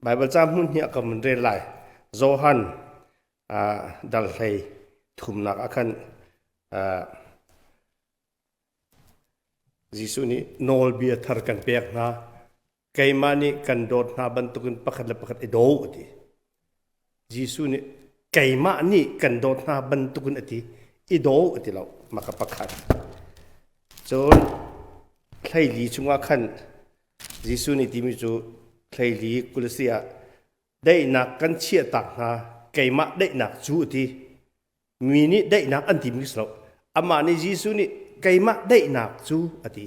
Baibal ca hmun hi a ka mun rel lai. Johan dal hlei thumnak ah khan Jesuh nih nawlbia thar kan pek hna. Keimah nih kan dawt hna bantukin pakhat le pakhat i daw a ti. Jesuh nih keimah nih kan dawt hna bantukin a ti. I daw a ti lo. Maka pakhat. Cun hleili chungah khan Jesuh nih timi cu hleili kulasi ah daihnak kan chiahtak hna keimah daihnak cu a ti. Mi nih daihnak an timi si lo. Amah nih Jesuh nih keimah daihnak cu a ti.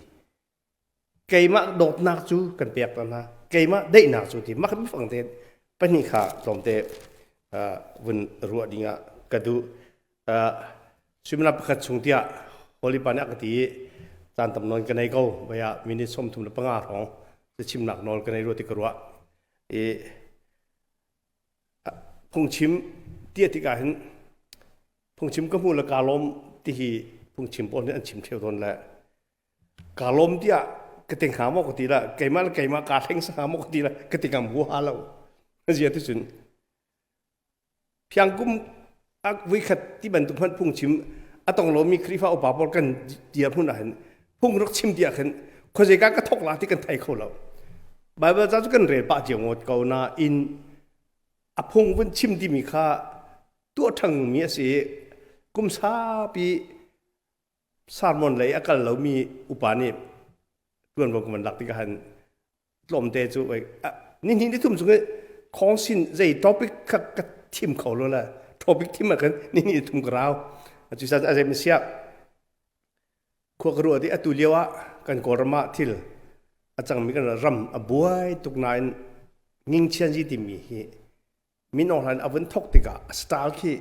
Keimah dawtnak cu kan pek ta hna. Keimah daihnak cu ti. Mah fang te pahnih kha tlawmte vun ruah ding ah ka duh. Suimilam pakhat chung tiah Holy Pa nih a ka ti i caan tam nawn ka nei ko. Vai ah minute 35 hrawng chimnak nawl ka nei rua ti ka ruah. I Phungchim ti tikah hin phungchim ka hmu le kaa lawm ti hi phungchim pawl nih an chim ṭheo tawn le kaa lawm tiah ka ti hnga maw ka ti la keimah le keimah kaa thleng sa hnga maw ka ti la ka ti ngam huaha lo. Zia ti cun phiangkum voikhat ti bantuk hmanh phungchim a tong lomi Khrihfa upa pawl kan dirhmun ah hin phung rak chim ti ah khin khuazei ka ka thok la ti kan thei kho lo. Bible ca cu kan rel pah cio ngawt ko nain a phung vun chim timi kha tuah ṭhangmi a si i kum saupi sermon lei a kal lomi upa nih ṭuanvo kan van lak tikah han tlawmte cu ni hnih ni thum chung i khawngsin zei topic kha ka thim kho lo la topic thim ah khan ni hnih ni thum ka rau cu sa a zei siah Khua ka ruah i atu lio ah kan Kawlram ah thil a cangmi kan ram a buai tuk nain ngingchianzi timi hi min Aung Hlaing a vun thok tikah a style khi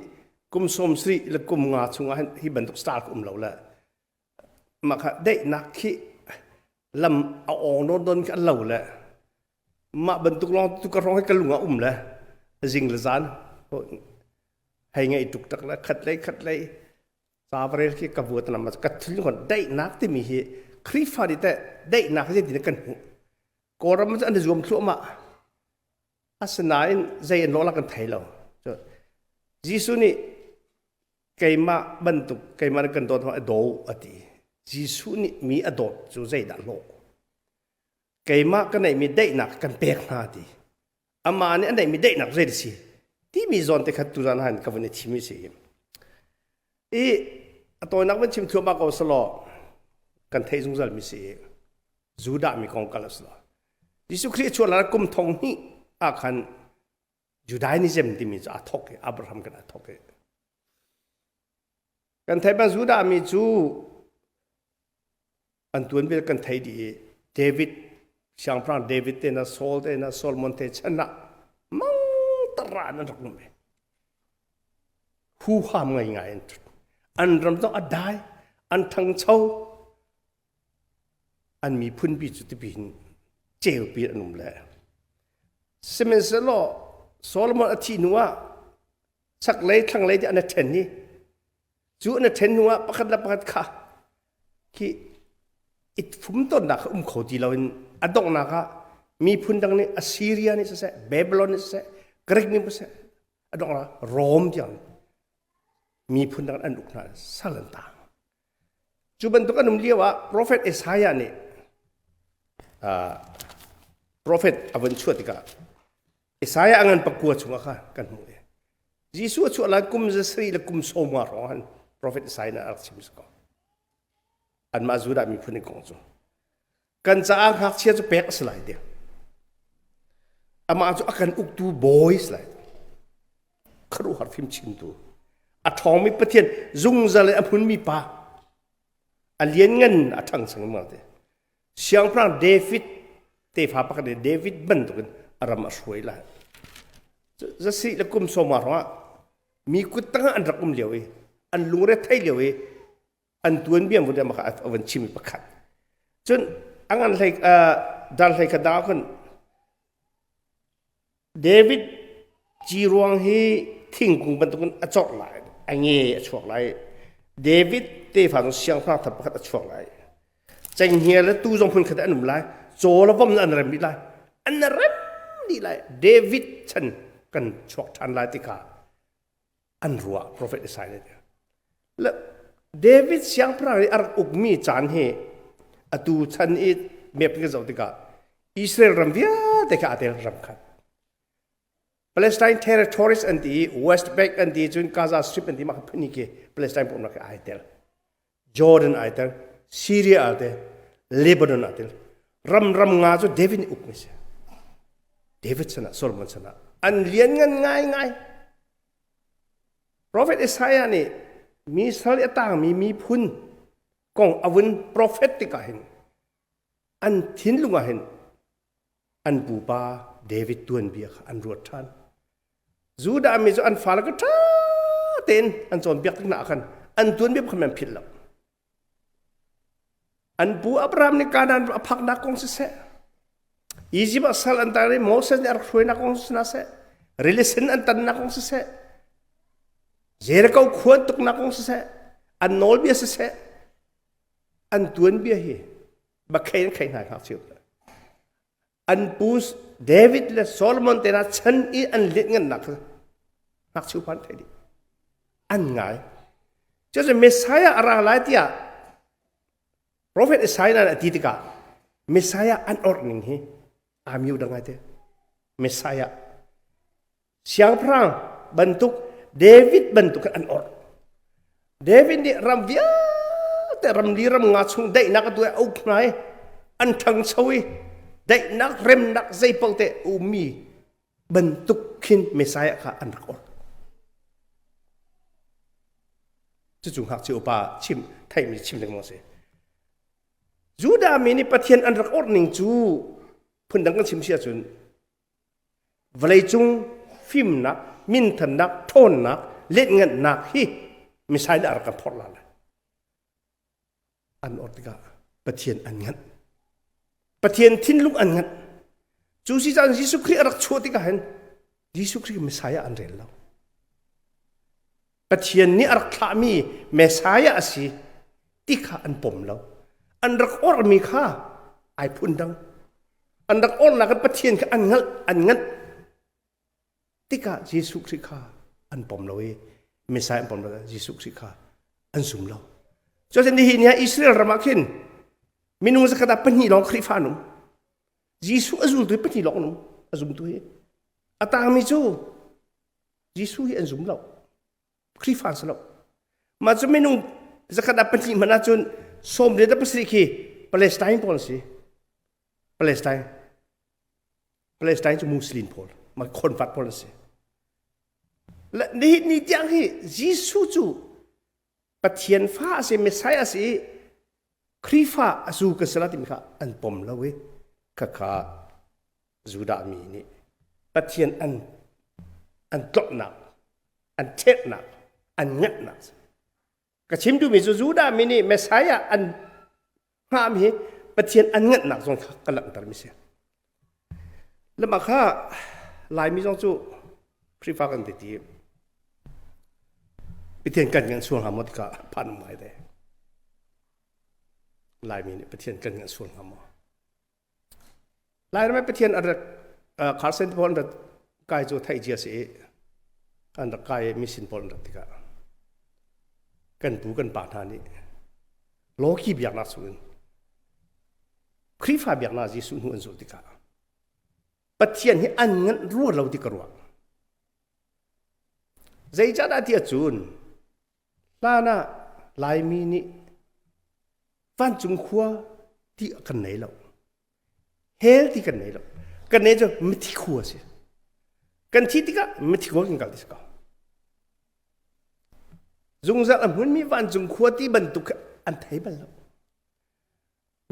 kum 70 le kum nga chungah hin hi bantuk style ka um lo le mah kha daihnak khi lam a awng nawn nawn khi an lo le mah bantuk lawng tu ka hrawng hi ka lung ah um le zing le zan hei ngai tuk tak le khat lei khat lei Cavrel khi ka vuat nam ka thil kon daihnak timi hi Khrihfa nih teh daihnak hi zeitin kan hmuh Kawlram cu an i zuam thluahmah asinain zei an lawh kan thei lo Jesuh nih keimah bantuk keimah nih kan dawt a daw a ti Jesuh nih mi a dawt cu zeidah hlawh keimah ka neihmi daihnak kan pek hna ti amah nih a neihmi daihnak zei si timi zawn te khat tuzan han ka vun i thim i si i a tawinak van chim thluahmah ko selaw kan theih zungzal mi si Judah mi kong kal selaw Jesuh Khrih chuah la kum thong hnih ah khan Judaism timi cu aa thok i Abraham kan aa thok i kan theih bang Judah mi cu an tuanbia kan thei dih i David siangpahrang David te na Saul te na Solomon te chan ah mangtara an rak um huham ngai ngai an an ram zong a dai an thangcho an miphun pi cu tipi hin ceupi an um le sihmanhsehlaw Solomon a thih hnu ah chaklei thlanglei ti an a ṭhen i Cu na ṭhen hnu ah pakhat le pakhat kha khi i fumtonnak kha um kho ti loin a donghnak ah miphun dang nih Assyria nih siseh, Babylon nih siseh, Greek nih siseh, a donghnak Rome tiang miphun dang an uk hna sal an tang. Cu bantuk an um lio ah profet Isaiah nih profet a vun chuah tikah Isaiah a ngan pakua chungah kha kan hmuh i Jesuh a chuah lai kum zasarih le kum sawma hrawng han profet Isaiah nih a rak chim si ko. Anmah Judah miphun in kong cu. Kan caah ngakchia cu pek a si lai ti. Amah cu a kan uktu bawi si lai. Khuaruahhar fim chimtu. A ṭhawngmi Pathian zungzal in a hmunmi pa. A lianngan a ṭhang sang te. Siangpahrang David tefa pakhat nih David bantukin a ram a hruai lai. Zasi le kum sawma ruangah mi kut tangah an rak um lio i an lungre thei lio i an tuanbia vun maka a van chim pakhat. Cun a ngan hlei dal hlei khat da kun David ciruang hi thingkung bantukin a corh lai, a nge a chuak lai. David tefa zong siangpahrang thar pakhat a chuak lai. Cenghngia le tuu zong hmunkhat ah an um lai. Caw le vom an rem dih lai. An rem dih lai. David chan kan chuak ṭhan lai ti kha an ruah Prophet Isaiah nih. Le David siangpahrang i a rak ukmi caan hi atu chan i map kan zoh tikah Israel ram vialte kha aa tel ram khat. Palestine territories an ti i West Bank an ti cun Gaza Strip an ti mah phun khi Palestine pumnak khi ai tel. Jordan ai tel, Syria ai tel, Lebanon ai tel. Ram ram nga cu David nih uk mi si. David chan ah Solomon chan ah an lian ngan ngai ngai. Prophet Isaiah nih mi sal i a tangmi miphun kong a vun prophet tikah hin an thinlung ah hin an pupa David tuanbia kha an ruat ṭhan. Judah mi cu an fale kha ṭha tein an cawnpiak tik hna ah khan an tuanbia kha an philh lo. An pu Abraham nih Kanaan a phaknak kong siseh, Egypt ah sal an tar i Moses nih a rak hruainak kong siseh, rili sen an tannak kong siseh, Jericho khua an tuknak kong siseh, an nawlbia siseh, an tuanbia hi bakhei an khei hna ngakchia an pu David le Solomon te hna chan i an let ngannak kha ngakchia pan thei dih an ngai cucu Messiah a ra lai tiah Prophet Isaiah a ti tikah Messiah an orh ning hi aa miu dang ngai te Messiah Siangpahrang bantuk David bantuk an orh. David nih ram vialte ramli ram nga chung daihnak a tuah a uk hna i an ṭhangcho i daihnak remnak zeipaoh te ummi bantuk khin Messiah kha an rak orh. Cucu ngakchia upa chim theihmi chim lengmang si. Judah mi nih Pathian an rak orh ning cu phundang kan chim si ahcun Vawleicung fimnak, minthannak, ṭhawnnak, letnganhnak hi missile a rak kan phorh la lai. An orh tikah Pathian an nganh. Pathian thinlung an nganh. Cu si caan Jesuh Khrih a rak chuah tikah hin Jesuh Khrih Messiah an rel lo. Pathian nih a rak thlahmi Messiah a si ti kha an pom lo. An rak orhmi kha ai phun dang. An rak orhnak in Pathian kha an ngalh, an nganh. Tikah Jesuh Khrih kha an pom lo i Messiah an pom lo, Jesuh Khrih kha an zum lo. Cutin nihin ni ah Israel ram ah khin minung zakhat ah pahnih lawng Khrihfa an um. Jesuh a zultu hi pahnih lawng an um, a zumtu hi. A tangmi cu Jesuh hi an zum lo. Khrihfa an si lo. Mah cu minung zakhat ah pahnih hmanh ahcun sawm le pasarih khi Palestine pawl an si. Palestine. Palestine cu Muslim pawl, mah convert pawl an si. Nihin ni tiang hi Jesuh cu Pathian fa a si, Messiah a si i Khrihfa a zu kan si la timi kha an pom lo i khakha Judah mi nih Pathian an an tlawmhnak, an ṭhetnak, an nganhnak. Ka chim duhmi cu Judah mi nih Messiah an hngahmi hi Pathian an nganhnak zong kha ka langhtermi si. Lama kha Laimi zong cu Khrihfa kan ti ti Pathian kan ngan sual hnga maw tikah phan um ngai te. Laimi nih Pathian kan ngan sual hnga maw? Lairam ah Pathian an rak Carson pawl an rak kai cu theih cia si i an rak kai i mission pawl an rak tikah kan pu kan pa hna nih lawki biaknak chungin Khrihfa biaknak Jesuh hnu an zulh tikah Pathian hi an nganh rua lo ti ka ruah. Zeicahdah ti ahcun hlan ah Laimi nih vancung khua ti kan nei lo. Hell ti kan nei lo. Kan nei cu mithi khua a si. Kan thi tikah mithi khua kan kal ti si ko. Zungzal a hmunmi vancung khua ti bantuk an thei bal lo.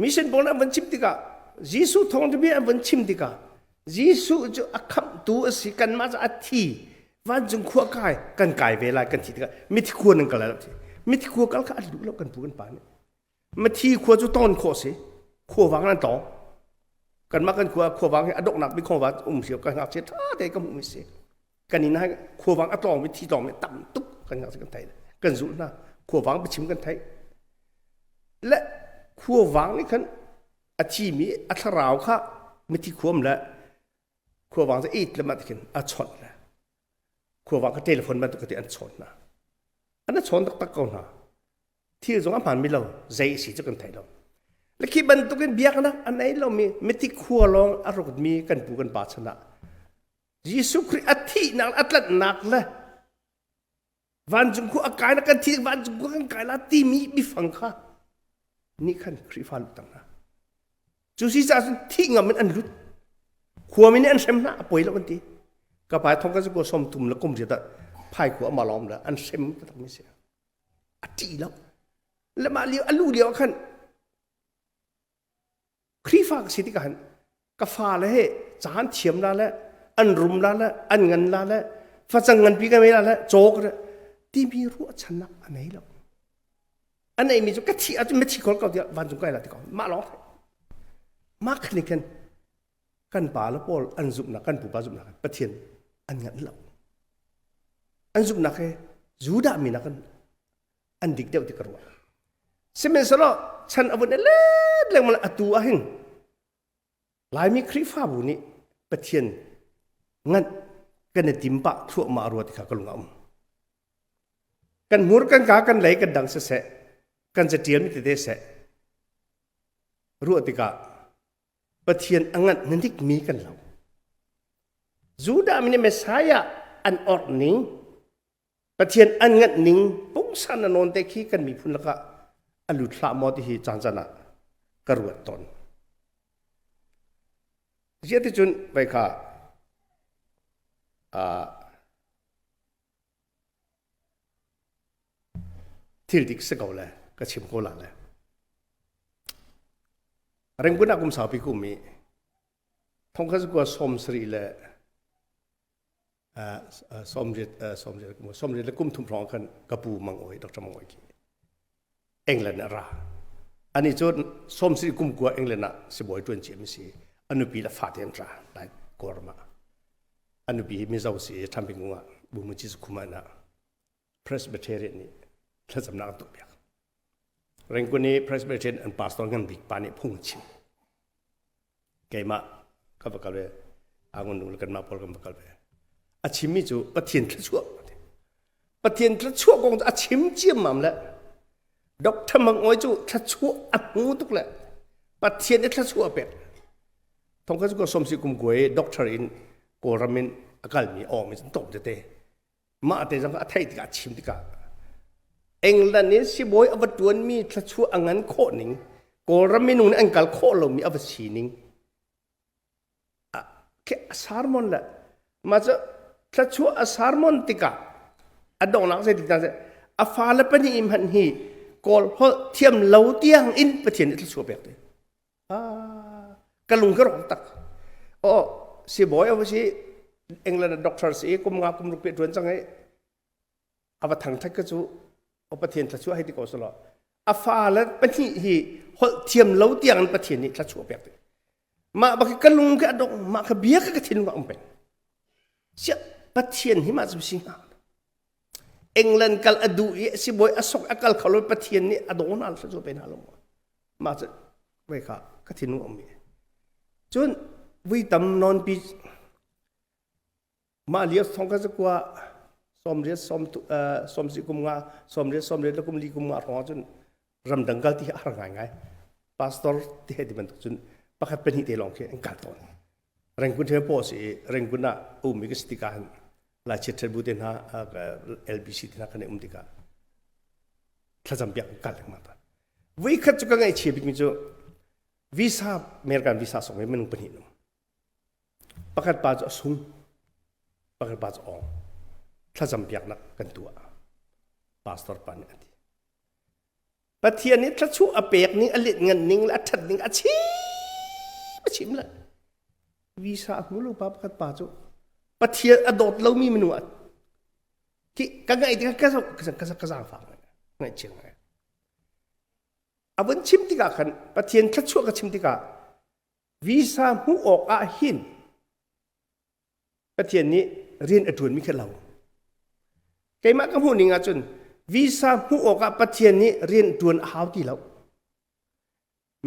Mission pawl an van chim tikah Jesuh thawngṭha an van chim tikah Jesuh cu a khamhtu a si kanmah cu a thi vancung khua kai kan kai ve lai kan thi tikah mithi khua nan kal lai lo mithi khua kal kha an duh lo kan pu kan pa nih mithi khua cu ton khawh si khuavang an tawng kanmah kan khua khuavang hi a donghnak bik khuavang um si kan ngakchia ṭha te ka hmuh mi si kan inn ah khuavang a tlawng mi thi tlawng mi tam tuk kan ngakchia kan thei kan zulh hna khuavang biachim kan theih le khuavang nih khan a thi mi a thlarau kha mithi khuam le. Khuavang cu it le mat khin a chawnh le khuavang ka telephone bantuk ti an chawn hna. An a chawn taktak ko hna. Thil zong a hmaan mi lo, zei si cu kan thei lo. Le khi bantukin biaknak an ei lomi mithi khua lawng a rukmi kan pu kan pa chan ah Jesuh Khrih a thihnak a tlanhnak le vancung khua a kai na kan thi vancung khua kan kai la timi bifang kha nih khan Khrihfa lut tang hna. Cu si caah cun thih ngam in an lut. Khuami nih an hrem hna a poi lo an ti. Ka pai thong ka cu som tum le kum riat ah phai khua ama lawm le an hrem taktak mi si. A ṭih lo. Le mah lio a lu lio ah khan Khrihfa ka si tikah hin ka fale he caan thiam la le an rum la le an ngan la le facang nganpi ka mei la le caw ka timi ruahchannak a nei lo. A neimi cu ka thi ahcun mithi kol ko tiah vancung kai la ti ko mah lawng mah khan khan kan pa le pawl an zumhnak kan pupa zumhnak Pathian an nganh lo. An zumhnak he Judah mi nakin an dik deuh ti ka ruah. Sihmanhsehlaw chan a vun let lengmang atu ah hin Laimi Khrihfabu nih Pathian nganh kan i tim pah thluahmah rua ti kha ka lung a um. Kan hmur kan ka kan lei kan dang siseh kan catial mi tete seh ruah tikah Pathian a nganh nanik mi kan lo. Judah mi nih Messiah an orh ning Pathian an nganh ning pungsan na nawn te khi kan miphun lakah a lut hlah maw ti hi caan caan ah ka ruat tawn. Ziah ti cun vai kha thil dik si ko le ka chim ko la le. Ringkun ah kum saupi kum i thongkhat kua som sarih le 30 le kum thum hrawng khan ka pu Mang Awi Dr. Mang Awi khi England ah ra ani cu 30 kum kua England ah sibawi ṭuan cia mi si a nupi le fate an ra lai Kawlram ah a nupi hi Mizo si i Ṭhamping ah Bumuchi Sukhuma ah Presbyterian nih thlacamnak an tuah piak Rengkun i Presbyterian an pastor ngan bik pa nih phung a chim keimah ka va kal ve angun nu le kanmah pawl kan va kal ve a chimmi cu Pathian thluachuah Pathian thluachuah kong cu a chim ciammam le Dr. Mang Awi cu thluachuah a hmu tuk le Pathian i thluachuah a pek thong kha cu ko somsi kum kuai doctor in Kawlram in a kalmi awm in tom tete mah te zong a theih tikah a chim tikah England in sibawi a va ṭuanmi thluachuah a ngan khawh ning Kawlram minung nih an kal khawh lomi a va sining khi a sermon le mah cu thluachuah a sermon tikah a donghnak zei tik a fale pahnih hmanh hi Kawl holh thiam lo tiang in Pathian nih thluachuah pek te ka lung ka rawk tak oh sibawi a si England doctor si kum nga kum ruk pe tuan cang i a va thang thak ka cu o Pathian thluachuah hei ti ko selaw a fa le pahnih hi holh thiam lo tiang in Pathian nih thluachuah pek ti mah bak ka lung ka dong mah ka bia ka ka thinlung a um peng sia Pathian hi mah cu si hnga England kal a duh i sibawi a sok a kal kho lo Pathian nih a daw hna thluachuah pe hna lo mah cu voi kha ka thinlung a um i cun vui tam nawn pi mah lio thong ka zakua sawmriat sawm sawmsi kum nga sawmriat sawmriat le kum li kum nga hrawng cun ramdang kal ti hi a har ngaingai pastor ti he ti bantuk cun pakhat pahnih te lawng khi an kal tawn Rengkun the po si Rengkun ah um mi ka si tikah hin Lai Chiat bu te hna LBC te hna kan um tikah thlacam piak kal lengmang ta voi khat cu ka ngaihchia bikmi cu visa American visa sok mi minung pahnih nung pakhat pa cu a sung pakhat pa cu ong thlacam piaknak kan tuah pastor pa nih a ti Pathian nih thluachuah a pek ning a let ngan ning le a ṭhat ning a chim a chim le visa a hmu lo pa pakhat pa cu Pathian a dawt lomi minung a ki ka ngaih tikah ka ka ka ka zaangfak ngaihchia ngai a vun chim tikah khan Pathian thluachuah ka chim tikah visa hmuh awk ah hin Pathian nih rian a ṭuanmi kha lo. Keimah ka hmuh ning ahcun visa hmuh awkah Pathian nih rian ṭuan a hau ti lo.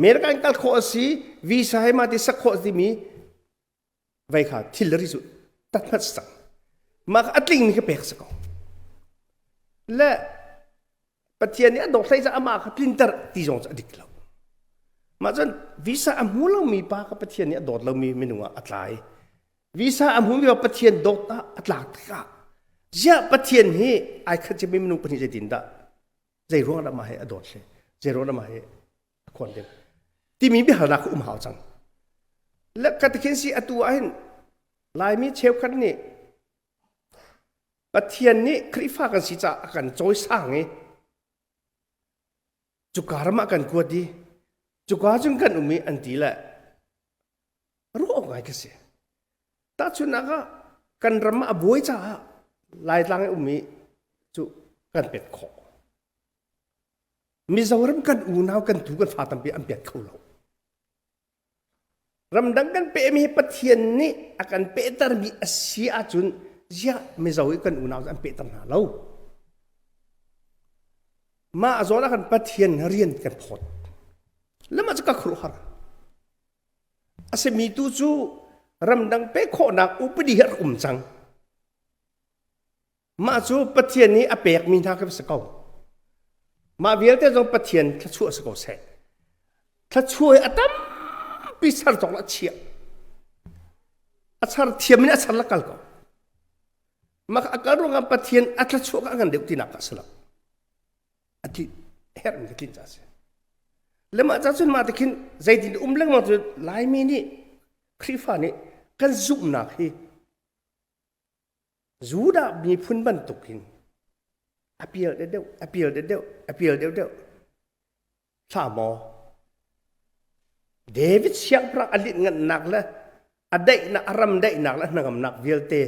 America in kal khawh a si, visa he ma ti sak khawh timi Vai kha thil le ri cu tat hmat si cang. Mah kha a tlingmi kha pek si ko. Le Pathian nih a dawt hlei caah amah kha tlinter ti zong cu a dik lo. Mah cun visa a hmu lomi pa kha Pathian nih a dawt lomi minung ah a tlai. Visa a hmumi pa Pathian dawt ah a tlak tikah ziah Pathian hi ai khat cemi minung pahnih zeitin dah zei ruang dah mah hi a dawt hle zei ruang dah mah hi a khuan ding timi biahalnak kha um hau cang. Le ka tikhin si atu ah hin Laimi cheukhat nih Pathian nih Khrihfa kan si caah a kan cawisang i cuka ram ah kan kuat i cuka cun kan um i an ti le ruah awk ngai ka si. Tahchunhnak ah kan ram ah a buai caah Laitlang i um i cu kan pet khawh. Mizoram kan unau kan tu kan fa tampi an pet kho lo. Ramdang kan pehmi hi Pathian nih a kan pehtermi a si ahcun ziah Mizo i kan unau cu an pehter hna lo. Mah a zawn ah khan Pathian rian kan phawt. Le mah cu ka khuaruahhar. A simi tu cu ramdang pek khawhnak upadi hi a rak um cang. Mah cu Pathian nih a pekmi hna kha si ko. Mah vialte zong Pathian thluachuah si ko seh. Thluachuah hi a tampi char cawk a chiah. A char thiam in a char la kal ko. Mah a kal ruangah Pathian a thluachuah kha a ngan deuh tinak kha a si lo. A tlin herhmi ka tlin ca a si. Le mah ca cun mah te khin zeitin um lengmang cu Laimi nih Khrihfa nih kan zumhnak hi Judah miphun bantukin a pial deuhdeuh, a pial deuhdeuh, a pial deuhdeuh. Thla maw? David siangpahrang a linh-nganhnak le a daihnak, a ram daihnak le a hnangamnak vialte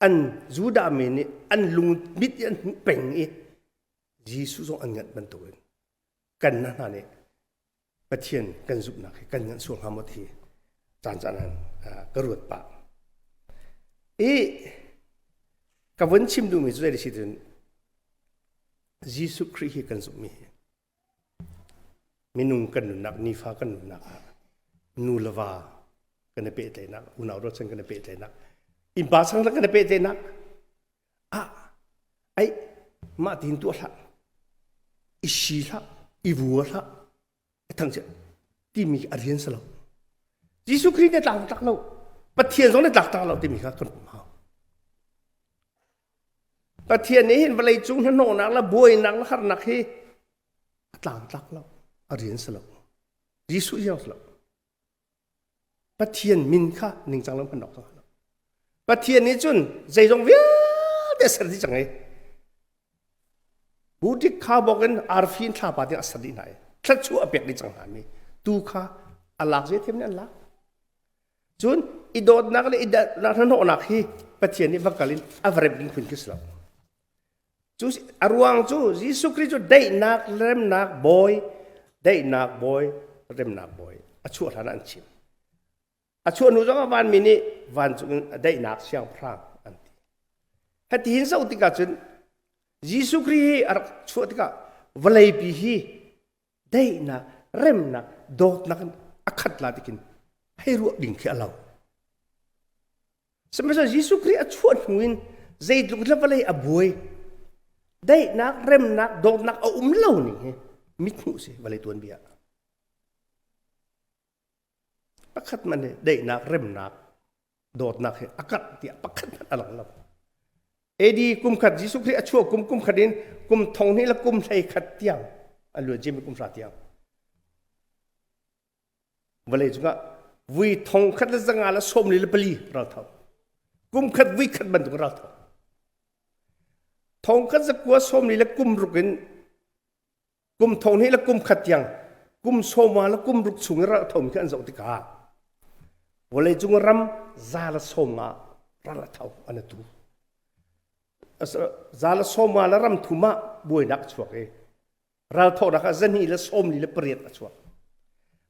an Judah mi nih an lung mit i an hmuh peng i Jesuh zong an nganh bantukin kan hna nih Pathian kan zumhnak hi kan nganh sual hnga maw ti caan caan ah ka ruat pah. I ka vun chim duhmi cu zei si cun Jesuh Khrih hi kan zumhmi hi minung kan nunnak nifa kan nunnak ah nu le va kan i pehtlaihnak unau rualchan kan i pehtlaihnak innpa sang kan i pehtlaihnak ah ai mah tin tuah hlah i si hlah i vua hlah a thang chiah timi a rian si lo Jesuh Khrih nih tlak tak lo Pathian zong nih tlak tak lo timi kha kan pum hau Pathian nih hin vawlei cung hnahnawhnak le buainak le harnak hi a tlang tlak lo a rian si lo Jesuh rian si lo Pathian min kha ningcang lo hman awk zong lo. Pathian nih cun zeizong vialte a ser dih cang i butik kha bawk in arfi in thlapa tiang a ser dih hna i thluachuah a pek dih cang hna mi tu kha a lak zei thiam nih an lak. Cun i dawtnak le i datnak hnahnawhnak hi Pathian nih va kal in a va remh ding phun khi si lo. Cu a ruang cu Jesuh Khrih cu daihnak remnak bawi, daihnak bawi, remnak bawi a chuah hlan ah an chim. A chuah hnu zongah vanmi nih vancung in daihnak siangpahrang an ti. Hati hin zoh tikah cun Jesuh Khrih hi a rak chuah tikah vawleipi hi daihnak, remnak, dawtnak in a khat la tikin hei ruah ding khi a lo. Sihmanhsehlaw Jesuh Khrih a chuah hnu in zeitluk le vawlei a buai, daihnak, remnak, dawtnak a um lo ning hi mithmuh si vawlei tuanbia. Pakhat man hi daihnak, remnak, dawtnak hi a karh tiah pakhat hmanh a lang lo. AD kum khat Jesuh Khrih a chuah kum kum khat in kum thong hnih le kum hlei khat tiang a luan ciami kum hra tiang Vawlei cungah vui thong khat le zanga le sawm li le pali raltho. Kum khat vui khat bantuk raltho. Thong khat zakua sawm li le kum ruk in kum thong hnih le kum khat tiang kum sawma le kum ruk chung i raltho mi khi an zoh tikah vawlei cung ram za le sawm nga ral a tho an atu. Za le sawma le ram thum ah buainak a chuak i Ralthawhnak ah zahnih le sawmli le pariat a chuak.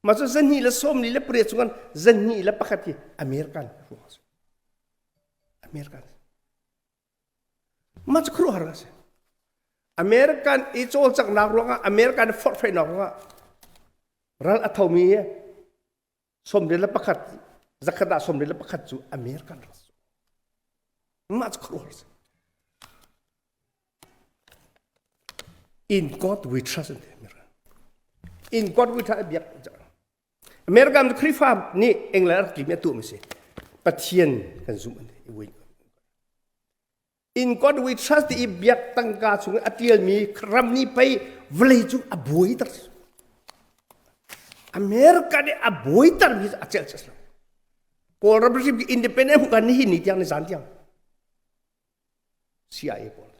Mah cu zahnih le sawmli le pariat chung zahnih le pakhat hi American ruang a si. American. Mah cu khuaruahhar a si. American i cawlcanghnak ruangah American forhfialnak ruangah ral a thomi hi 21. Zakhat ah 41 cu American rak si. Mah cu khuaruahhar si. In God we trust in America. In God we trust biak American Khrihfa nih England rak tlimi a tuahmi si. Pathian kan zumh an ti. In God we trust ti i biak tangka chung a tialmi ram nih pei vawlei cung a buaiter America nih a buaiter mi a celh lo. Kawlram hrim independent kan ni ni tiang ni zan tiang CIA pawl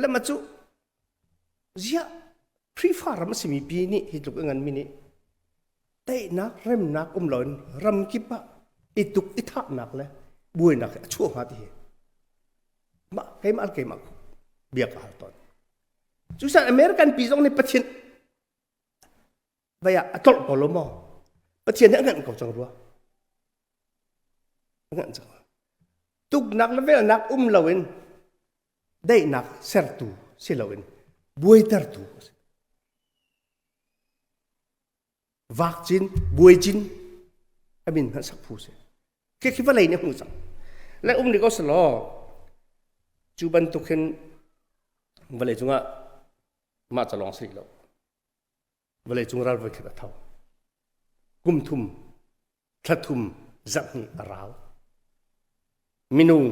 lama cu ziah Khrihfa ram a simi pi nih hi tluk a nganmi nih teinak remnak um loin ram kip ah i tuk i thahnak le buainak hi a chuah hnga ti hi mah keimah keimah bia ka hal tawn. Cucaah American pi zong nih Pathian vai ah a tlolh ko lo maw? Pathian nih a nganh ko cang rua. A nganh cang. Tuknak le velnak um loin daihnak sertu si loin buaitertu a si. Vakcin, buaicin a min hmanh sak phu si. Khi khi vawlei nih a hmu cang. Le um ni ko selaw cu bantuk hin vawlei cungah mah ca lawng si lo. Vawlei cung ral voikhat a tho. Kum thum, thla thum, zarh hnih a rau. Minung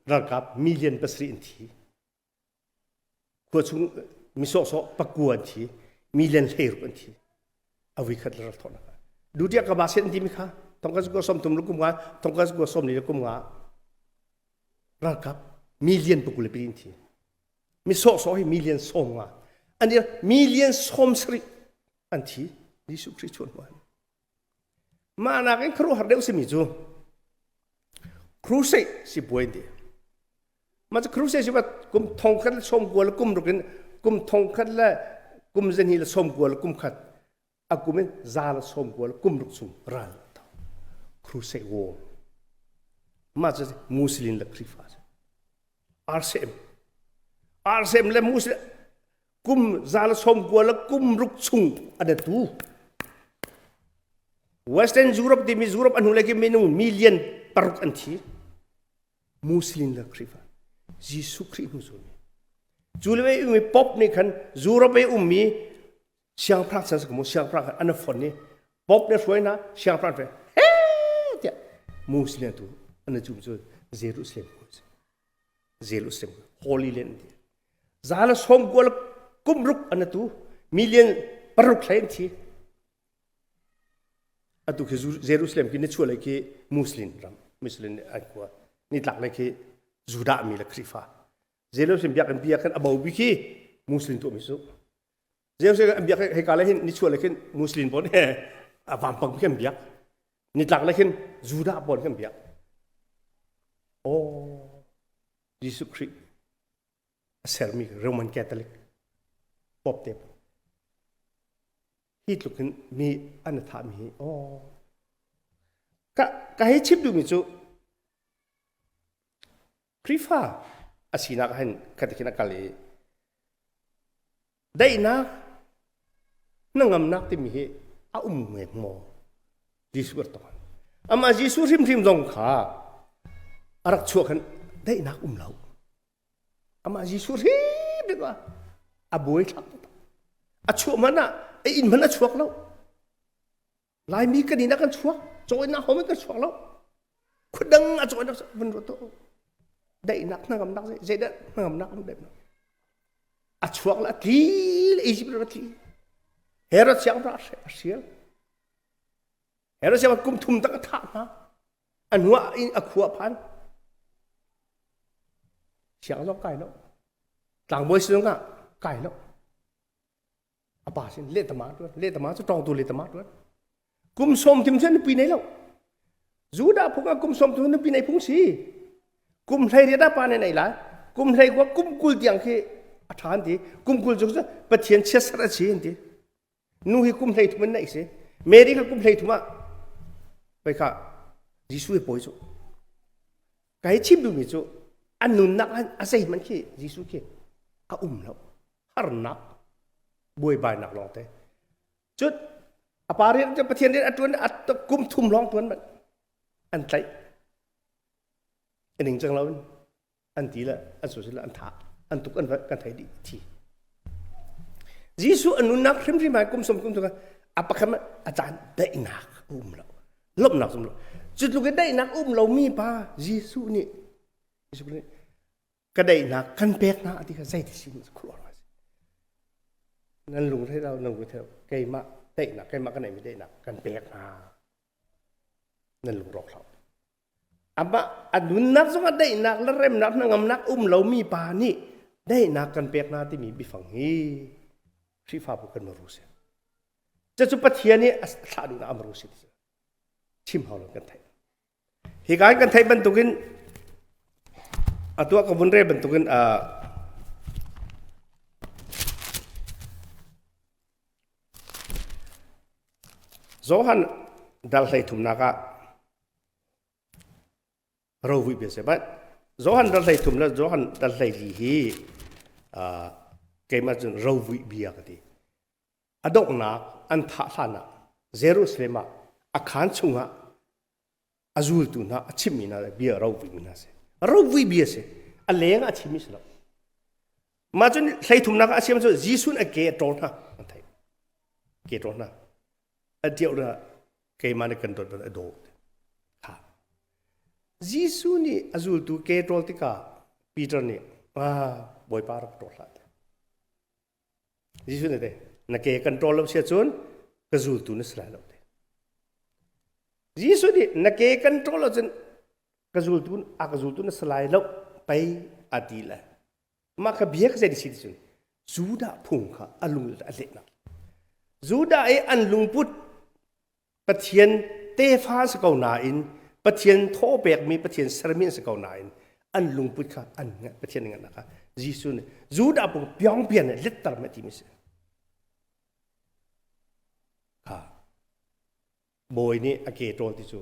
ralkap million pasarih an thi. Khua chung mi sawhsawh pakua an thi. Million 16 an thi. A voikhat le ral thawhnak ah. Dutia ka ba sen timi kha thongka ko som thum kum nga thongka ko som ni kum nga ralkap million pakul le an thi. Mi sawhsawh hi million som nga an million som sarih an thi Jesuh Khrih chuan hmuan mah nakin khuaruahhar deuh simi cu crusade si buai ti mah cu crusade si kum thong khat le som kua le kum ruk in kum thong khat le kum zahnih le som kua le kum khat a kum in za le som kua le kum ruk chung ral crusade war mah cu Muslim le Khrihfa RCM RCM le Muslim kum za le som kua le kum ruk chung an atu Western Europe timi Europe an hnu le minung million paruk an thi Muslim le Khrihfa Jesuh Khrih hnu zulmi cu le ummi Pope nih khan Europe i ummi siangpahrang chan si siangpahrang an fon i Pope le hruai hna siangpahrang hruai he tiah Muslim tu an cum cu Jerusalem Jerusalem Holy Land ti za le som kual kum ruk an atu million paruk hlei an thi atu khi Jerusalem khi nichuah lei khi Muslim ram Muslim an khua nitlak lei khi Judah mi le Khrihfa Jerusalem biakinn bia khan a bo bi khi Muslim tuah mi su Jerusalem an biak heka le hin nichuah le khin Muslim pawl he a vampang khi an biak nitlak le khin Judah pawl khi an biak oh Jesuh Khrih a sermi Roman Catholic Pope te hi tluk in mi an thahmi hi oh ka ka hei chim duhmi cu Khrihfa a sinak hin khati khin a kal i daihnak hnangamnak timi hi a um nge maw Jesuh rak tong amah Jesuh hrimhrim zong kha a rak chuah khan daihnak um lo amah Jesuh hrimhrim a buai thlak a chuah man ah a inn hmanh a chuak lo Laimi kan inn ah kan chuak cawinak hom in kan chuak lo khuadang a cawinak vun ruat to daihnak hnangamnak zeidah hnangamnak um daihnak a chuak le a tli le Egypt ram a tli Herod siangpahrang a hrial Herod siangpahrang kum thum tak a thah hna a hnuah in a khua phan siang zong kai lo tlangbawi sinung ah kai lo a pa sin lehtama tuan lehtama cu tawngtu lehtama tuan kum som thim sen nupi nei lo Judah phung ah kum som thum nupi nei phung si kum hlei riat ah pa ne nei lai kum hlei kwa kum kul tiang khi a tha an ti kum kul cu Pathian chiatser a si an ti nu hi kum hlei thum in nei si Mary kha kum hlei thum ah pei kha Jesuh hi pawi cu kai chim duhmi cu an nunnak a zeihmanh khi Jesuh khi a um lo harnak buaibainak lawngte cut a pa rian cu Pathian rian a tuan a kum thum lawng tuan manh. An tlaih. A ningcang lo in an ti le an soisel le an thah. An tuk an kan thei dih thi. Jesuh a nunnak hrimhrim ah kum som kum thum a pakhat a caan daihnak a um lo. Lawmhnak um lo. Cu tluk in daihnak um lomi pa Jesuh nih Jesuh nih ka daihnak kan pek hna ti kha zeiti si khuaruahhar si. Nan lungre lo nan lungre lo keimah daihnak keimah ka neihmi daihnak kan pek hna. Nan lungrawk hlah. Amah a nunnak zongah daihnak le remnak hnangamnak um lomi pa nih daihnak kan pek hna timi biafang hi Khrihfabu kan maru si. Cucu Pathian nih a thlah duhnak a maru si. Chim hau lo kan theih. Hika in kan theih bantukin atu ah ka vun rel bantukin Johan dal hlei thumnak ah rovuih bia si. But Johan dal hlei thum le Johan dal hlei li hi keimah cun rovuih bia ka ti. A donghnak an thah hlan ah Jerusalem ah a khaan chungah a zultu hna a chimmi hna bia rovuimi hna si. Rovui bia si. A leng ah a chimmi si lo. Mah cun hleithumnak ah a chim cu Jesuh a ke a ṭawl hna an theih. Ke ṭawl hna. A deuh na keimah nih kan dawt a daw. Kha. Jesuh nih a zultu ke ṭawl tikah Peter nih ah Bawipa rak ṭawl hlah. Jesuh nih te na ke kan ṭawl lo si ahcun ka zultu na si lai lo te. Jesuh nih na ke kan ṭawl ahcun ka zultu a ka zultu na si lai lo pei a ti le mah kha bia kha zei si ti cun Judah phung kha a lung a lehnak Judah i an lungput Pathian tefa si ko nain Pathian thaw pekmi Pathian sermi an si ko nain an lungput kha an Pathian ngannak kha Jesuh nih Judah phung piangpian nih letter ma timi si kha bawi nih a ke ṭawl ti cu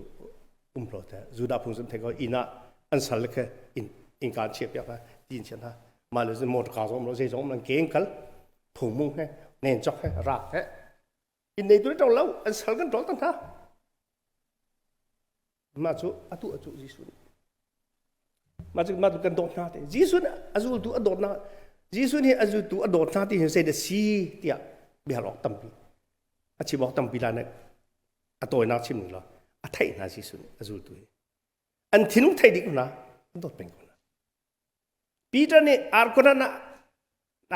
um lo te Judah phung zum thei ko inn ah an sal kha inn innka an chiah piak hna ti in chiah hna mah le motor car zong um lo zei zong um lo ke in kal phung mung he nen chok he rak he inn nei tu ṭol lo an sal kan ṭol tan hna mah cu atu atu Jesuh nih mah cu mah cu kan dawt hna te Jesuh nih a zultu a dawt hna Jesuh nih a zultu a dawt hna ti hin zei dah si tiah bia awk tampi a chim awk tampi la nek a tawinak chim ning law a theih hna Jesuh nih a zultu hi an thinlung thei dih ko hna an dawt peng ko hna Peter nih arkona na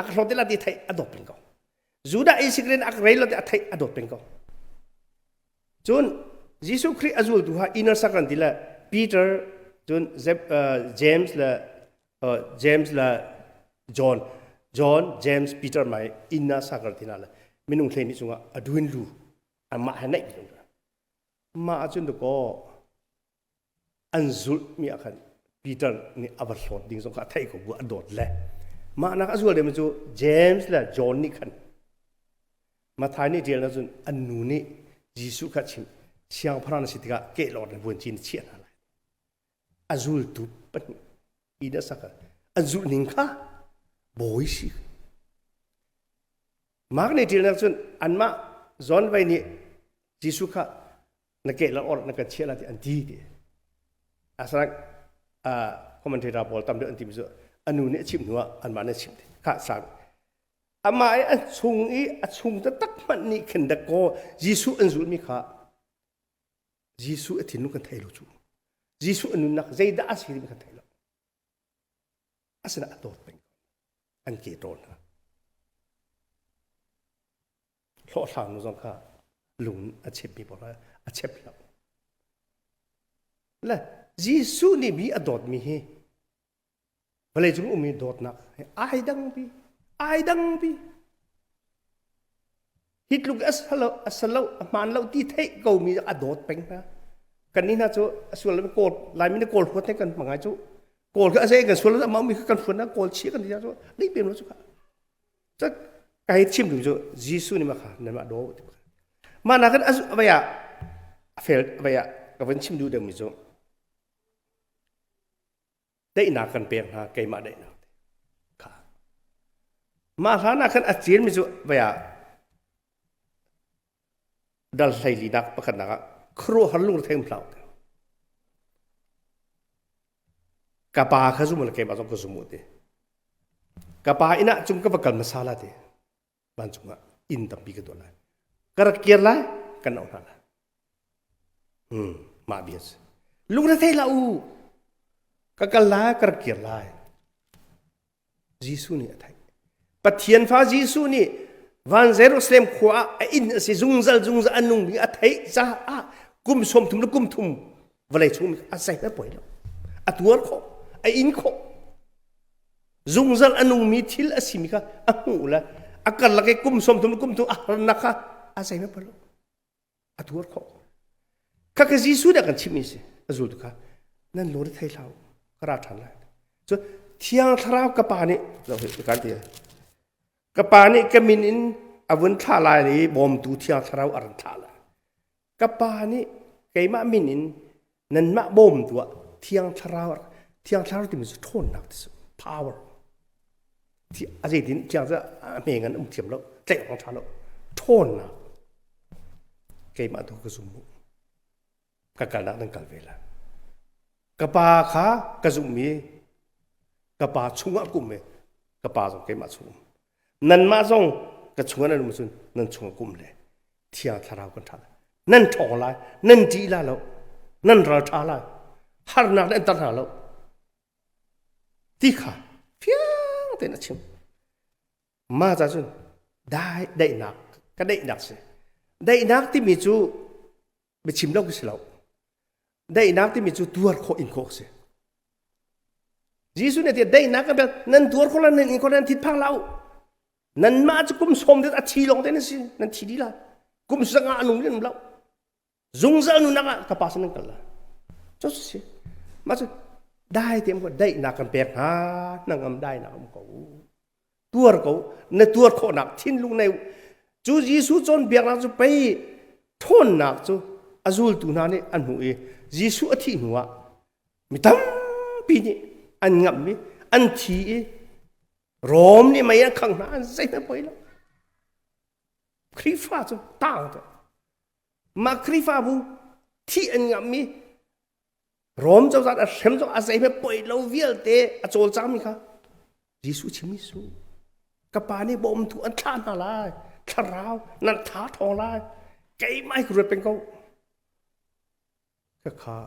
ka hlawt la ti theih a dawt peng ko. Judah Isikrin a rei lo ti a theih a dawt peng ko. Cun Jesuh Khrih a zultu ha inner circle ti le Peter cun James le James le John John James Peter mai inner circle ti na le minung hlei ni chungah a duin lu amah he naih mah ahcun dakaw an zulhmi ah khan Peter nih a va hlawt ding zong kha a theih ko bu a dawt le mah nak a zual deuhmi cu James le John nih khan Matthai nih ṭial cun an nu nih Jesuh kha chim siangpahrang na si tikah kehlawt in vuanci na chiah hna lai a zultu pahnih inn a sak an zulh ning kha bawi si Mark nih ṭialnak cun anmah John vai nih Jesuh kha na ke la or na kan chiah la ti an ti ti asanak commentator pawl tam deuh an ti mi cu anu nih a chim hnu ah anmah nih a chim ti kha sang amah i a chung i a chung taktak hmanh nih khin da kaw Jesuh an zulmi kha Jesuh a thinlung kan thei lo cu Jesuh a nunnak zeidah a si timi kan thei lo asina a dawt peng an ke tawn hna hlawhhlang nu zong kha lung a chepmi pawl a chep lo. Le Jesuh nih mi a dawtmi hi vawleicung ummi dawtnak he ai dangpi ai dangpi hi tluk a salo a salo a hmaan lo ti theih ko mi a dawt peng hna kan ni hna cu a sual lo kawl laimi nih kawl huat kan hmangai cu kawl kha a zei kan sual lo amah mi kha kan fuan na kawl chia kan ti cu dei pem lo cu kha Ka hei chim duh cu Jesuh nih mah kha nanmah daw ti mah nak in a vei ah a fel a vei ah ka vun chim duh deuhmi cu daihnak kan pek hna keimah daihnak kha mah hlan ah khan a cilmi cu vei ah dal hleili nak pakhatnak ah khuaruahhar lungre thei um hlah. Ka pa kha zum la keimah zong ka zum u ti. Ka pa inn ah cung ka va kal hmasa la ti. Vancung ah inn tampi ka tuah lai. Ka rak kir lai, kan auh hna lai. Hmm, mah bia si. Lungre thei hlah u. Ka kal lai, ka rak kir lai. Jesuh nih a theih. Pathian fa Jesuh nih van Jerusalem khua ah a inn a si zungzal zungzal a nungmi a theih caah kum 30 le kum thum vawlei chung a zei a poi lo. A tuar khawh, a in khawh. Zungzal a nungmi thil a simi kha a hmuh le a karlak i kum 30 le kum thum a harnak kha a zei a poi lo. A tuar khawh. Kha ka Jesuh nih a kan chimhmi si a zultu kha nan lung thei hlah u ka ra ṭhan lai. Cun Thiang Thlarau ka pa nih kan ti ka pa nih ka min in a vun thlah lai i bawmtu Thiang Thlarau a ran thlah lai. Ka pa nih keimah min in nanmah bawmtu ah Thiang Thlarau Thiang Thlarau timi cu ṭhawnnak ti power a zeitin thiang cu a hme ngan um thiam lo tlaih awk ṭha lo ṭhawnnak keimah tu ka zum mu ka kalnak nan kal ve la ka pa kha ka zumh i ka pa chungah kum i ka pa zong keimah chung um nanmah zong ka chungah nan um cun nan chungah kum le thiang thlarau kan ṭha lai nan ṭhawng lai nan ṭih la lo nan ral ṭha lai harnak nan tar hna lo ti kha fiang tein a chim ma ca cun dai daihnak ka daihnak si daihnak timi cu biachim lo si lo daihnak timi cu tuar khawh in khawh si Jesuh nih tiah daihnak ka nan tuar khawh la nan in khawh nan thit phang lau nanmah cu kum sawm te a thi lawng te nan si nan thi dih la kum sanga anung nan lo zungzal nunak ah ka pa sin nan kal la cu si mah cu dai te ko daihnak kan pek hna nangam dainak um ko tuar ko na tuar khawhnak thinlung nei cu Jesuh cawnpiaknak cu pei ṭhawnnak cu a zultu hna nih an hmuh i Jesuh a thih hnuah mi tampi nih an ngamh i an thi i Rom nih mei an khangh hna an zeihmanh poi lo Khrihfa cu tang te mah Khrihfabu thih an ngamh i Rom cozah a hrem zong a zei poi lo vialte a cawlcangmi kha Jesuh chimmi su ka pa nih bawmtu an thlah hna lai thlarau nan tha thawng lai keimah hi ka ruat peng ko ka kha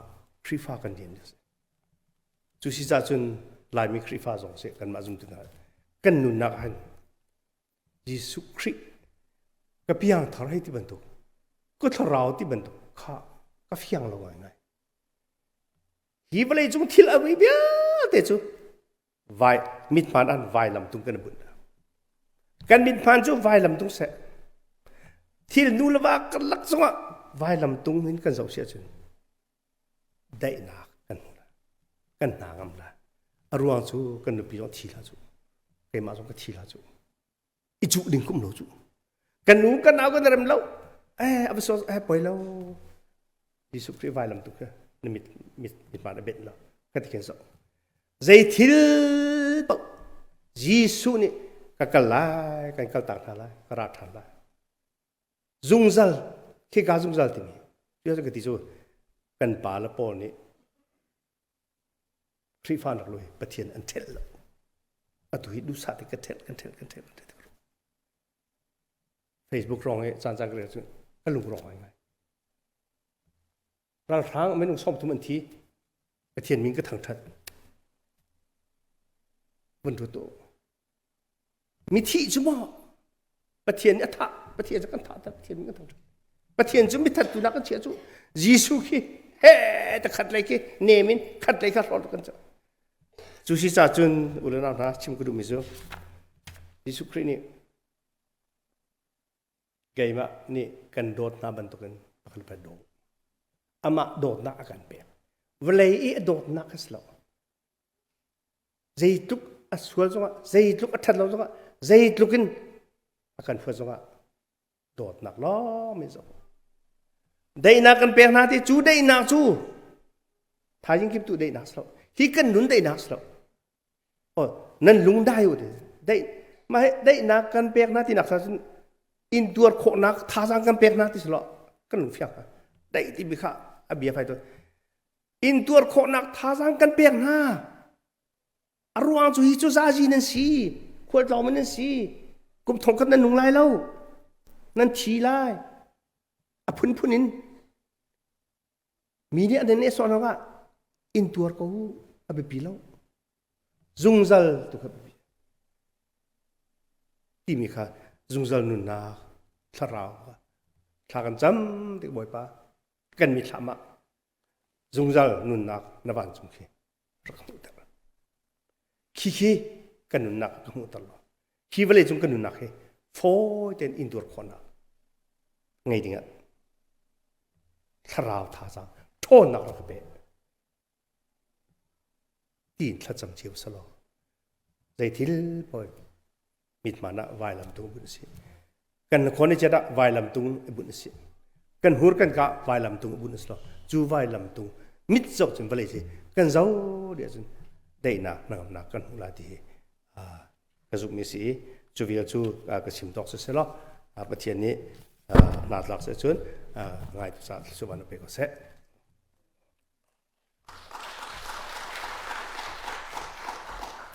Khrihfa kan rian a si cu si cah cun Laimi Khrihfa zong si kanmah zumtu hna kan nunnak ah hin Jesuh Khrih ka piangthar hei ti bantuk ka thlarau ti bantuk kha ka fiang lo ngaingai. Hi vawlei cung thil a vui vialte cu vai mithmaan an vailam tung kan bunh. Kan mithmaan cu vailam tung seh. Thil nu le va kan lak zongah vailam tung in kan zoh si ahcun daihnak kan hmu lai. Kan hna ngam lai. A ruang cu kan nupi zong thi hlah cu. Keimah zong ka thi hlah cu. I cuh ding kum lo cu. Kan nu kan nau kan rem lo. Eh a so eh poi lo. Jesuh Khrih vailam tu kha na mit mit mit ma na bet lo. Ka ti khin so. Zei thil paoh Jesuh nih ka kal lai, kan kal tak hna lai, ka ra ṭhan lai. Zungzal, khika zungzal timi, cu ka ti cu kan pa le pawl nih Khrihfa nak lui Pathian an ṭhelh lo. Atu hi duhsah te ka ṭhelh, kan ṭhelh, kan ṭhelh, kan ṭhelh. Facebook rong i caan caan ka rel cu ka lung rong ngai ngai. Ralhrang minung 30 an thi. Pathian min ka thangṭhat. Vun ruat u. Mithi cu maw Pathian nih a thah Pathian cu kan thah ta Pathian nih kan thangṭhat Pathian cu mithat tu nak kan chia cu Jesuh khi he ta khat lei khi nem in khat lei kha hrawt kan cu cu si ca cun u le nau hna chim ka duhmi cu Jesuh Khrih nih keimah nih kan dawt hna bantukin a kan pek daw amah dawtnak a kan pek vawlei i a dawtnak a si lo Zeitluk a sual zongah, zeitluk a ṭhat lo zongah, zeitluk in a kan huat zongah dawtnak lawng min zoh. Daihnak kan pek hna ti cu daihnak cu thaizing kip tu daihnak si lo. Hi kan nun daihnak si lo. Oh, nan lung dai u ti. Daih mah daihnak kan pek hna tinak sa cun intuar khawhnak thazaang kan pek hna ti si lo. Kan lung fiang. Daih ti bi kha a bia fai to. Intuar khawhnak thazaang kan pek hna. A ruang cu hi cu zazi nan si, khualtlawng nan si, kum thong khat nan nung lai lo, nan thi lai. A phunphun in mi nih an in sawh ah in tuar ko a biapi lo. Zungzal tu kha biapi. Timi kha zungzal nunnak thlarau kha thla kan cam tik Bawipa kan mi thlah mah zungzal nunnak na vancung khi rak hmuhter. Khi khi kan nunnak ka hmuhter lo. Hi vawlei cung kan nunnak hi fawi tein intuar khawhnak ngei dingah thlarau thazaang ṭhawnnak rak ka pe tiin thlacam cio selaw zei thil paoh mithmaan ah vailam tung bunh si. Kan khawn i ah vailam tung i bunh si. Kan hur kan kah vailam tung i bunh si lo. Cu vailam tung mit zoh cun vawlei si kan zo dih ahcun daihnak hnangamnak kan hmuh lai ti hi ka zumhmi si i cu vial cu ka chim tawk si selaw Pathian nih hna tlak seh cun ngai tu caah thluachuah pe ko seh.